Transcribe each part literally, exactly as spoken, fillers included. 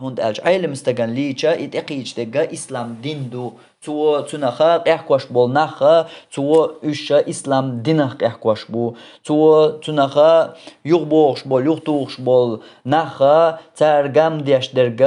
ХӀунда аьлча Ӏелам стагана лийча, и тӀекхийча дерг ислам дин ду. Цо цунах къехкош болу нах, цо уьш ислам динах къехкош бу. Цо цунах юхабохуш болу, юхатухуш болу нах, цара гам деш дерг,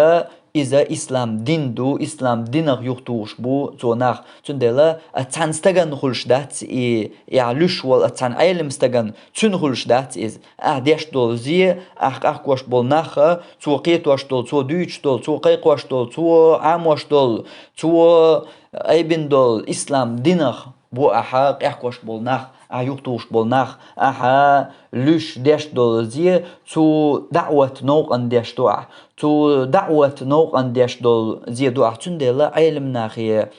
иза ислам дин ду, ислам динах юхатухуш бу цо нах. Цундела а цхьана стагана хуьлуш дац и, и ахь луьш волу а цхьана Ӏелам стагана, цуьнан хуьлуш дац иза. Ахь деш долу зе, ахь къахкош болу нах, цо кхетош долу, цо дуьйцуш долу, цо кхайкхош долу, цо Ӏамош долу, цо айбина долу ислам динах бу ахьа къехкош болу нах, ахьа юхатухуш болу нах, ахьа луьш деш долу зе, цу даӀват новкъан деш ду ахь, цу даӀват новкъан деш долу зе ду ахь. Цундела Ӏелам нахе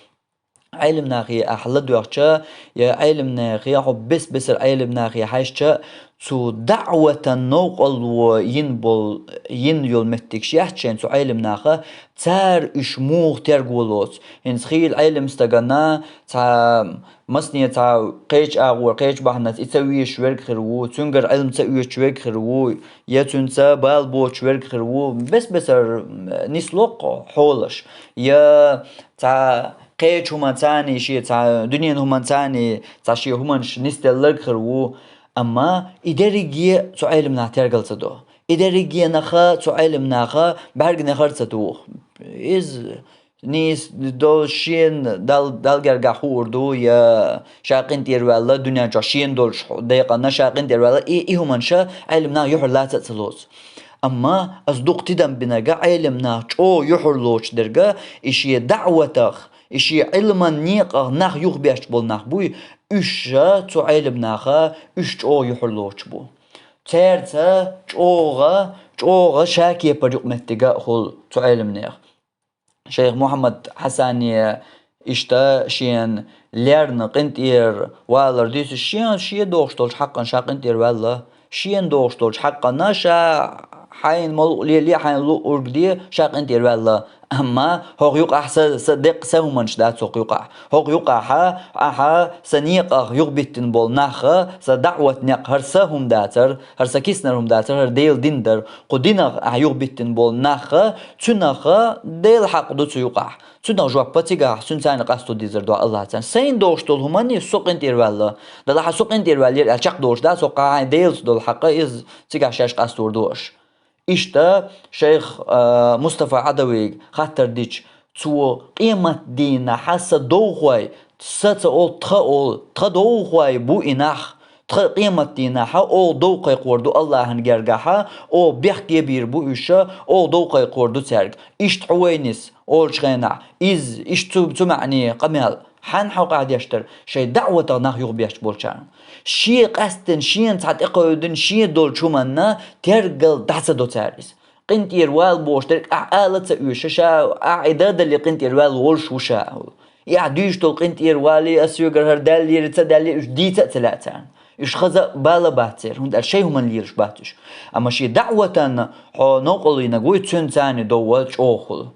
Ӏелам нахе ахь ладоьгӀча, я Ӏелам нахе, хьо бес-бесара Ӏелам нахе хьаьжча, цу даӀватан новкъарло йина болу, йина йолу меттигаш яц шайна цу Ӏелам наха, цара уьш муха терго лоцу. ХӀинца хийла Ӏелам стагана цхьа масане цхьа кхечу агӀор, кхечу бахьанца и ца везаш верг хир ву, цуьнгара Ӏилма ца оьцуш верг хир ву, я цуьнца бала боцуш верг хир ву, бес-бесара нисло-кх хьолаш, я цхьа кхечу хӀуманца а, шен цхьа дуьненан хӀуманца а, цхьа шен хӀуманаш нисделларг хир ву, амма и дерриге цу Ӏелам наха тергал ца до. И дерриге наха цу Ӏелам наха бӀаьрганегӀар ца туху. Иза нийса долуш шена Дал-, Далла гергахь хуур ду, я ша къинтӀера ваьлла, дуьнен чохь шена долуш декъана ша къинтӀера ваьлла, и, и хӀуманаш Ша Ӏелам наха юьхьарлаца а ца лоцу. Амма аса дукха тидам бинарг Ӏелам наха чӀогӀа юьхьарлоцуш дерг, и шен даӀватах, и шен Ӏилман некъах нах юхабеш болу нах буй, уьш цу Ӏелам наха, уьш чӀогӀа юьхьарлоцуш бу. Цаьрца чӀогӀа, чӀогӀа ша кепара юкъаметтиг а хуьлу цу Ӏелам нехан. Шайх Мухьаммад Хьасане иштта шена лерна къинтӀера валар дуьйцуш, шен, шен догӀуш долчу хьакъана ша къинтӀера ваьлла. Шена догӀуш долчу хьакъана ша хьайна ма-луъу лелае, хьайна луъург де, ша къинтӀера ваьлла. Амма хӀокху юкъахь са, са деккъа са хӀуманаш дац хӀокху юкъахь. ХӀокху юкъахь ахьа сан некъах юхабиттина болу нах, сан даӀват некъ хӀара сан хӀума дацара, хӀара сан киснара хӀума дацара, хӀара Делан дин дара. Кху динах ахьа юхабиттина болу нах, цуьнах Делан хьакъ ду цу юкъахь. Цуьнах жоп а цигахь, цуьнца а къасто дезар ду Аллахьца. Сайна догӀуш долу хӀуманна со къинтӀера ваьлла. Далахь со къинтӀера ваьллера аьлла чекхдолуш дац, со кхахьайн Делаца долу хьакъ, иза цигахь шаьш къастор ду аша. Иштта шайх, а, Мустафа Ӏадавига хаттар дича, цо къематдийнахьа сан довхой, сан ца олу, тхан олу, тхан довхой бу и нах, тхан къематдийнахьа оха дов кхайкхор ду Аллахьан гергахьа, оха бехке бийр бу уьш, оха дов кхайкхор ду цаьрга. Иштта хьо вайнис, олучу хенахь, иза, иштта цу, цу маьӀне къамел. Хьан хьо къахьдеш дара, шайн даӀватах нах юхабеш болчарна. Шен къаьстина, шена цхьа тӀекховдина, шен долчу хӀуманна тергал дӀа ца до цара иза. КъинтӀера вала бохуш дерг ахь ала ца оьшу, ша ахь и дан дале къинтӀера ваьлла волуш ву ша. И ахь дуьйцуш долу къинтӀера валий, ас соьгара хӀара даьллера, ца даьллера, уьш дийца а ца лаьа царна. Уьш хаза а бала бац церан, хӀунда аьлча шайн хӀуманна лелаш бац уьш. Амма шен даӀватан хьо новкъарлийнарг вуй, цуьнца а довха чӀогӀа хуьлу.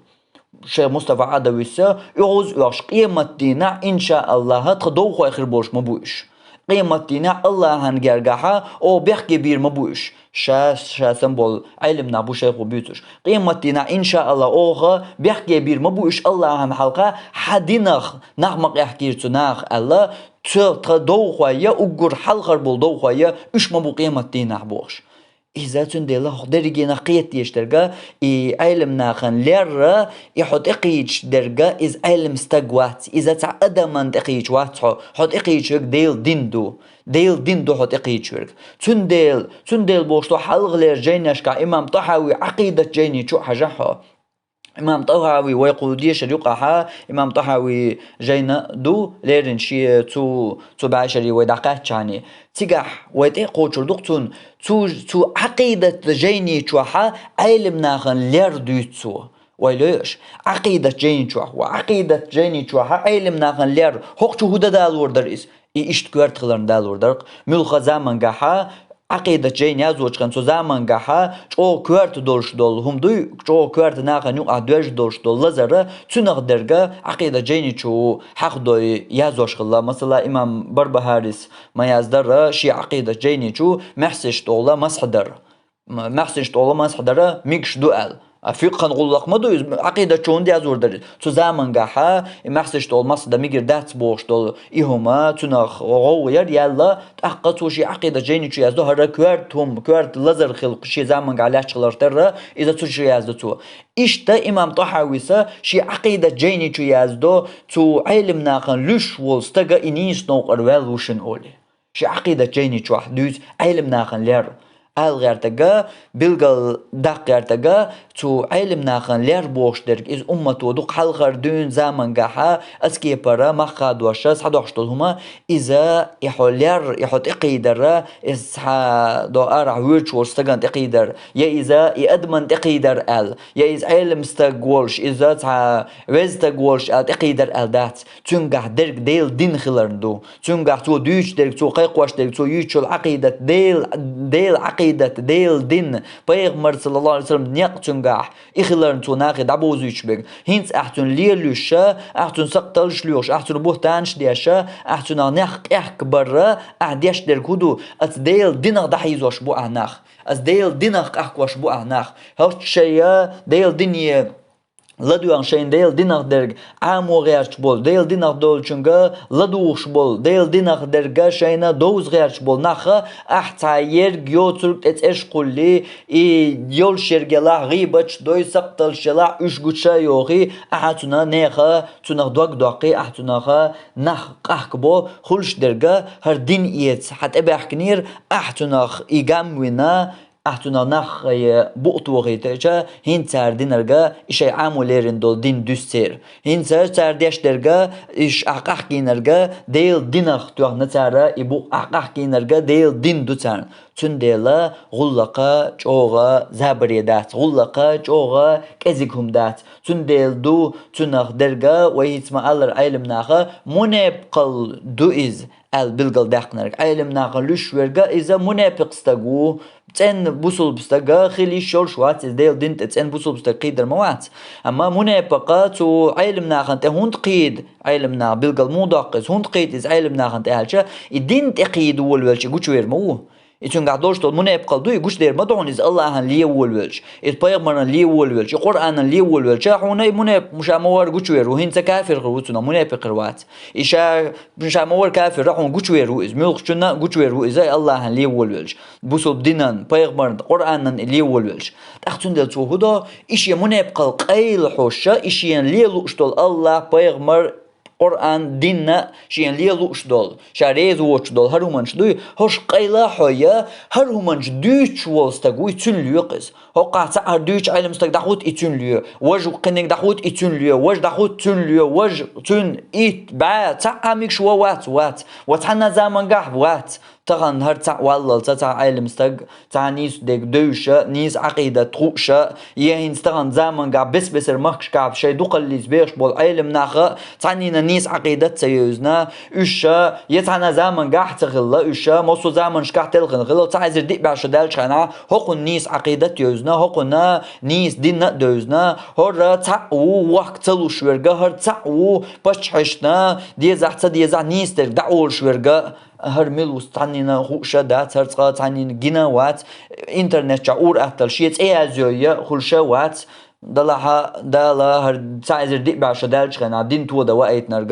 Шайх Мустафа Ӏадавица, оьгӀаз оьхуш, къематдийнахь, иншааллахь, тхан довхой хир болуш ма бу уьш. Къематдийнахь Аллахьан гергахьа оха бехке бийр ма бу уьш. Ша, ша санна болу Ӏелам нах бу шайхо буьйцуш. Къематдийнахь, иншааллахь, оха бехке бийр ма бу уьш Аллахьан хьалха, хьан динах нах ма къехкийра цу наха аьлла, цу тхан довхой я, уггар хьалхара болу довхой я, уьш ма бу къематдийнахь бохуш. Иза цундела хӀокху дерригенах кхета дезаш дерг, и Ӏелам нахана лерра, и хьо тӀекхийча дерг, иза Ӏелам стаг вац, иза цхьа адаман тӀекхийча вац хьо, хьо тӀекхийча верг Делан дин ду. Делан дин ду хьо тӀекхийча верг. Цундела, цундела бохуш ду хьалхалера жайнашкахь имам ТӀахьави Ӏакъидат жайни чу а хьажахь хьо. Имам ТӀахьави вай кху дешар юкъахьа, имам ТӀахьави жайна ду, леррина шен цу, цу бӀешаре вай дӀакхаьччахьана. Цигахь вай тӀе а кхочур ду-кх цунна, цу, цу Ӏакъидат жайни чохьа Ӏелам нахана лер дуьйцу цо. Вай лоьш, Ӏакъидат жайни чохь, ва Ӏакъидат жайни чохьа Ӏелам нахана лер, хӀокху чу хӀун дан далор дара иза? И иштта коьрта хиларна далор дара-кх. Муьлхха замангахьа Ӏакъидат жайна яздечу хенахь цу замангахьа чӀогӀа коьрта долуш долу хӀума дуй, чӀогӀа коьрта нахана юкъахь доьжна долуш долу лазар, цуьнах дерг Ӏакъидат жайни чу хьахдой яздеш хилла. Масала, имам Барбахьарис ма яздара шен Ӏакъидат жайни чу маьхсиш тӀехула масхь дар. М-, маьхсиш тӀехула масхь дар мегаш ду аьлла. А фикъхӀан гӀуллакх ма ду иза, Ӏакъидат чу хӀунда яздора дара иза? Цу замангахьа, и маьхсачу долу масса дан мегар дац бохуш долу и хӀума, цунах гӀовгӀа яра яьлла, тӀаккха цо шен Ӏакъидат жайни чу яздо, хӀара коьрта хӀума, коьрта лазар хилла шен замангахь лаьтташ хиларх тера, иза цу чу яздо цо. Иштта имам ТӀахьавис шен Ӏакъидат жайни чу яздо, цу Ӏелим нахана луьш волу стага и нийса новкъара ваьлла ву шуна олий. Шен Ӏакъидат жайни чохь дуьйцу Ӏелим нахана лер. Ала гӀертарг, билгал даккха гӀертарг, цу Ӏелим нахана лер бохуш дерг, иза уммато дукха хьалхара дуьйна замангахьа, аскепара, мах хадош, схьадохуш долу хӀума, иза и хьо лер, и хьо тӀекхийдар, иза цхьа до арахь воьдуш волчу стагана тӀекхийдар, я иза и адаман тӀекхийдар аьлла, я иза Ӏелим стаг волуш, иза цхьа веза стаг волуш аьлла тӀекхийдар аьлла дац. Цуьнгахь дерг Делан дин хиларна ду. Цуьнгахь цо дуьйцуш дерг, цо кхайкхош дерг, цо юьйцуш йолу Ӏакъидат, Дел-, Делан Ӏакъидат, Делан дин, пайхамар, саллаллаху Ӏалайхи ва саллам, некъ цуьнгахь, и хиларна цо нахе дӀабовзуьйтуш берг. ХӀинца ахь цунна лелуьйша, ахь цунна сакъталш лоьхуш, ахь цунна буьхтанаш деша, ахь цунах нах къехкабарра, ахь деш дерг хӀун ду? Аса Делан динах дӀахьийзош бу ахь нах. Аса Делан динах къахкош бу ахь нах. ХӀорш шайна Делан дине ладоьгӀна шайна Делан динах дерг Ӏамо гӀерташ болу, Делан динах долчуьнга ладугӀуш болу, Делан динах дерг шайна довза гӀерташ болу нах, ахь цхьа ерг йоцург тӀе цӀерш кхуллий, и йолуш ерг елахь, гӀийбаташ дой, сакъталш елахь, уьш гуча а йохий, ахьа цунна неха, цунах дог доккхий, ахьа цунах нах къахкабо, хуьлуш дерг, хӀара дин эца хьан тӀебаьхкинера, ахьа цунах и гам вина, ахьа цунах нах букъ тохийтича, хӀинца цара динарг и шайн Ӏамо лерина долу дин дуьсу церан. ХӀинца цара деш дерг, иш ахь къахкийнарг, Делан динах тоьхна цара и букъ, ахь къахкийнарг Делан дин ду царна. Цундела гӀуллакха чӀогӀа забаре дац, гӀуллакха чӀогӀа кӀезиг хӀума дац. Цундела ду цунах дерг, вай хӀинца ма-аллара Ӏелам наха, мунепкъал ду иза. Аьлла билгалдаьккхинарг. Ӏелам наха луьш верг иза мунепикъ стаг ву. ЦӀена бусулба стаг хила йиш йолуш вац иза, Делан дин тӀе цӀена бусулба стаг кхийдар ма вац. Амма мунепикъ цу Ӏелам нахана тӀе хӀунда кхийда? Ӏелам наха билгал муха доккху иза? ХӀунда кхийда иза Ӏелам нахана тӀе аьлча, и дин тӀе кхийда волавелча, и гучувер ма ву. И цуьнгахь долуш долу мунепикъал ду, и гучудер ма ду хьуна иза Аллахьана ле волавелча, иза пайхамарна ле волавелча, и Къуръанна ле волавелча, хьуна и мунепикъ ша ма вара гучувер ву, хӀинца кафир хир ву цунах, мунепикъ хир вац. И ша Ша ма вара кафир, хьуна гучувер ву иза, муьлххачунна гучувер ву иза, Аллахьан ле волавелча, бусулба динан, пайхамаран, Къуръанан и ле волавелча. ТӀаккха цундела цо хӀун до, и шен мунепикъал къайла хьоша, и шена ле лууш долу Аллахь, пайхамар, Къуръан, динна шена ле лууш долу, ша реза воцуш долу хӀара хӀуманаш дуй, хӀорш къайла хьой, хӀара хӀуманаш дуьйцуш волу стаг вуй, цуьнан лоькху иза. ХӀокхахь цхьаъ хӀара дуьйцу Ӏелам стаг дӀахӀутту и цуьнан лоь, важа кхиниг дӀахӀутту и цуьнан лоь, важа дӀахӀутту цуьнан лоь, важа цуьнан итт, бӀе, цхьаъ а мегаш ван вац, вац. Ва цхьана замангахь вац. Тахана хӀара цхьаъ валлалца цхьа Ӏелам стаг, цхьа нийса дерг девзаш, нийса Ӏакъидат хууш, е хӀинца тахана замангахь бес-бесара махкашкахь шайн дукхаллица бехаш болу Ӏелам наха, цхьаннина нийса Ӏакъидат ца евзна, уьш, я цхьана замангахь ца хилла уьш, массо а заманашкахь телхина хилла, цхьа эзар диъ бӀе шо даьллачу хенахь, хӀокхунна нийса Ӏакъидат евзна, хӀокхунна нийса дин а девзна, хӀора цхьаъ ву вохка ца луш верг, хӀара цхьаъ ву паччахьашна, дезахь, ца дезахь, нийса дерг дӀаолуш верг, хӀара мила ву цхьаннина хууш дац, хӀара цкъа цхьаннина гина вац, интернет чохь ур-атталла шен цӀе язйой хуьлуш вац, Далахьа, Дала хӀара цхьа эзар диъ бӀе шо даьллачу хенахь дин тодан ваийтинарг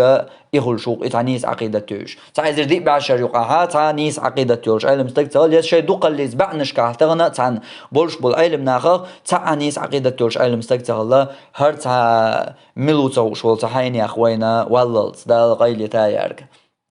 и хуьлуш ву, и цхьа нийса Ӏакъидат йовзаш. Цхьа эзар диъ бӀе шо юкъахь цхьа нийса Ӏакъидат йолуш Ӏелам стаг ца хилла, я шайн дукхаллица баьӀнашкахь тахана а цхьаьна болуш болу Ӏелам нахах цхьа а нийса Ӏакъидат йолуш Ӏелам стаг ца хилла, хӀара цхьа мила ву ца хууш волу цхьа хьенех вайна валлалц, Дала къайле таяьрга.